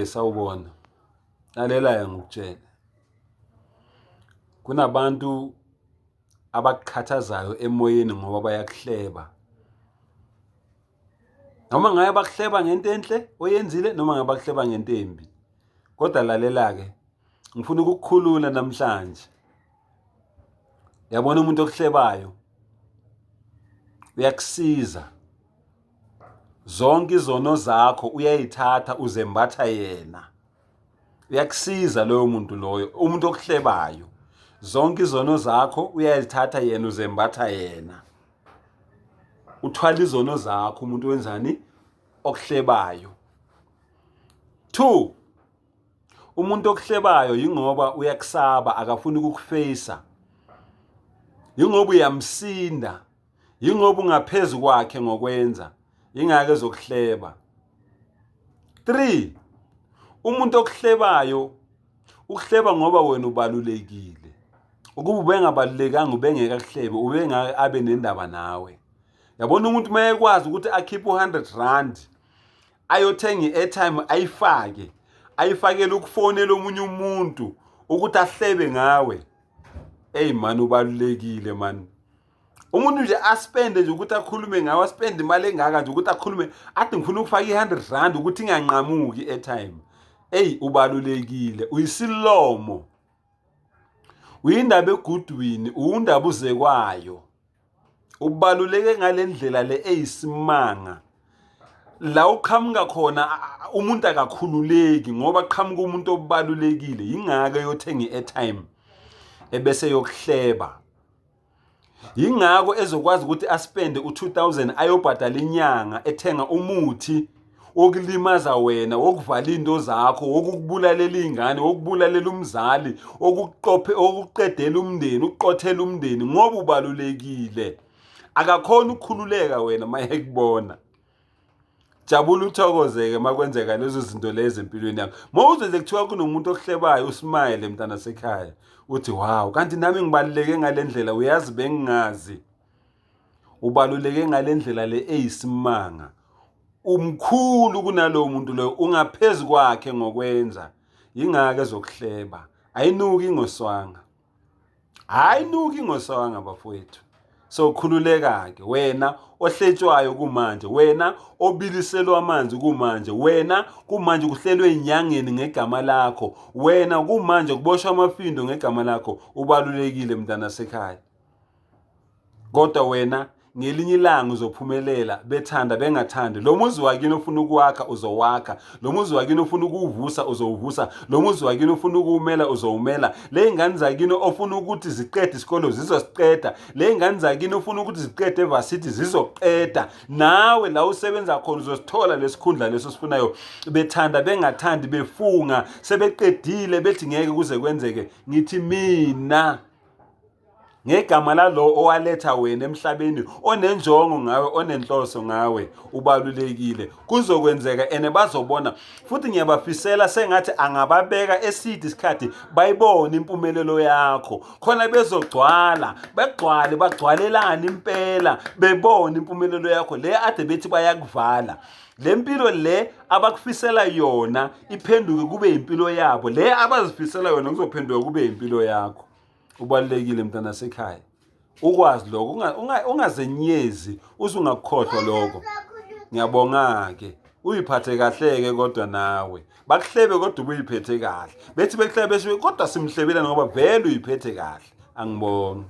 Sawubona. Lalela-ke ngikutshele. Kunabantu abakukhathazayo emoyeni ngoba bayakuhleba. Noma ngabe bakuhleba ngento enhle oyenzile noma ngabe bakuhleba ngento embi. Kodwa lalela-ke, ngifuna ukukukhulula namhlanje. Yabona umuntu okuhlebayo uyakusiza. Zonke izono zakho uyayithatha uzembatha yena. Uyakusiza loyo muntu loyo, umuntu okuhlebayo. Zonke izono zakho uyazithatha yena uzembatha yena. Uthwala izono zakho umuntu wenzani? Okuhlebayo. 2 Umuntu okuhlebayo yingoba uyakusaba akafuni ukukufeyisa. Yingoba uyamsinda. Yingoba ungaphezu kwakhe ngokwenza. Yingakho ezokuhleba. 3 Umuntu okuhlebayo ukuhleba ngoba wena ubalulekile. Ukuba ubengabalulekanga ubengeke akuhlebe, ubengake abe nendaba nawe. Yabona umuntu uma ekwazi ukuthi akhiphe u-100 rand ayothenga i-airtime ayifake ayifakele ukufonela omunye umuntu ukuthi ahlebe ngawe. Eyi mani ubalulekile mani. Umuntu nje aspende nje ukuthi akhulume ngawe, aspende imali engaka nje ukuthi akhulume, athi ngifuna ukufaka i-100 rand ukuthi inganqamuki i-airtime. Eyi ubalulekile, uyisilomo. Uyindaba egudwini, uwundaba uzekwayo. Ubaluleke ngale ndlela le eyisimanga. La uqhamuka khona umuntu akakhululeki ngoba qhamuka umuntu obalulekile, yingakho eyothenga i-airtime ebese yokuhleba. Yingakho ezokwazi ukuthi aspende u-2000 ayobhadala inyanga ethenga umuthi wokulimaza wena, wokuvala iy'nto zakho, wokukubulalela iy'ngane, wokubulalela umzali, wokuqophe, wokuqedela umndeni, ukuqothela umndeni ngoba ubalulekile. Akakhona ukukhululeka wena uma ekubona. Jabula uthokozeke uma kwenzeka lezo zinto lezo empilweni yakho. Uma uzwe nje kuthiwa kunomuntu okuhlebayo usmayile mntana sekhaya. Uthi wow, kanti nami ngibaluleke ngale ndlela, uyazi bengingazi. Ubaluleke ngale ndlela le eyisimanga. Umkhulu kunalowo muntu loyo, ungaphezu kwakhe ngokwenza. Yingakho ezokuhleba. Ayinuki ingoswanga. Hayi nuki ingoswanga bafowethu. So khululeka-ke wena ohletshwayo kumanje, wena obiliselwa amanzi kumanje, wena kumanje kuhlelwe enyangeni ngegama lakho, wena kumanje kuboshwa amafindo ngegama lakho, ubalulekile mntana sekhaya. Kodwa wena ngelinye ilanga uzophumelela bethanda bengathandi. Lo muzi wakini ofuna ukuwakha uzowakha, lo muzi wakini ofuna ukuwuvusa uzowuvusa, lo muzi wakini ofuna ukuwumela uzowumela. Le ngane zakini ofuna ukuthi ziqede isikolo zizosiqeda, le ngane zakini ofuna ukuthi ziqede evasithi zizoqeda. Nawe la usebenza khona uzosithola lesikhundla leso sifunayo, bethanda bengathandi, befunga sebeqedile bethi ngeke kuze kwenzeke. Ngithi mina ngegama lalo owaletha wena emhlabeni, onenjongo ngawe, onenhloso ngawe, ubalulekile, kuzokwenzeka ene bazobona. Futhi ngiyabafisela sengathi angababeka eside isikhathi bayibone impumelelo yakho, khona bezogcwala, bagcwale, bagcwalelane impela, bebone impumelelo yakho le ade bethi bayakuvala. Le mpilo le abakufisela yona iphenduke kube impilo yabo, le abazifisela yona kuzophenduka kube impilo yakho. Ubalulekile mntana sekhaya, ukwazi lokho, ungazenyezi uze ungakukhohlwa lokho. Ngiyabonga-ke, uyiphathe kahle-ke kodwa nawe. Bakuhlebe kodwa ubuyiphethe kahle, bethi bekuhlebe besho kodwa simhlebelana ngoba vele uyiphethe kahle. Angibongi.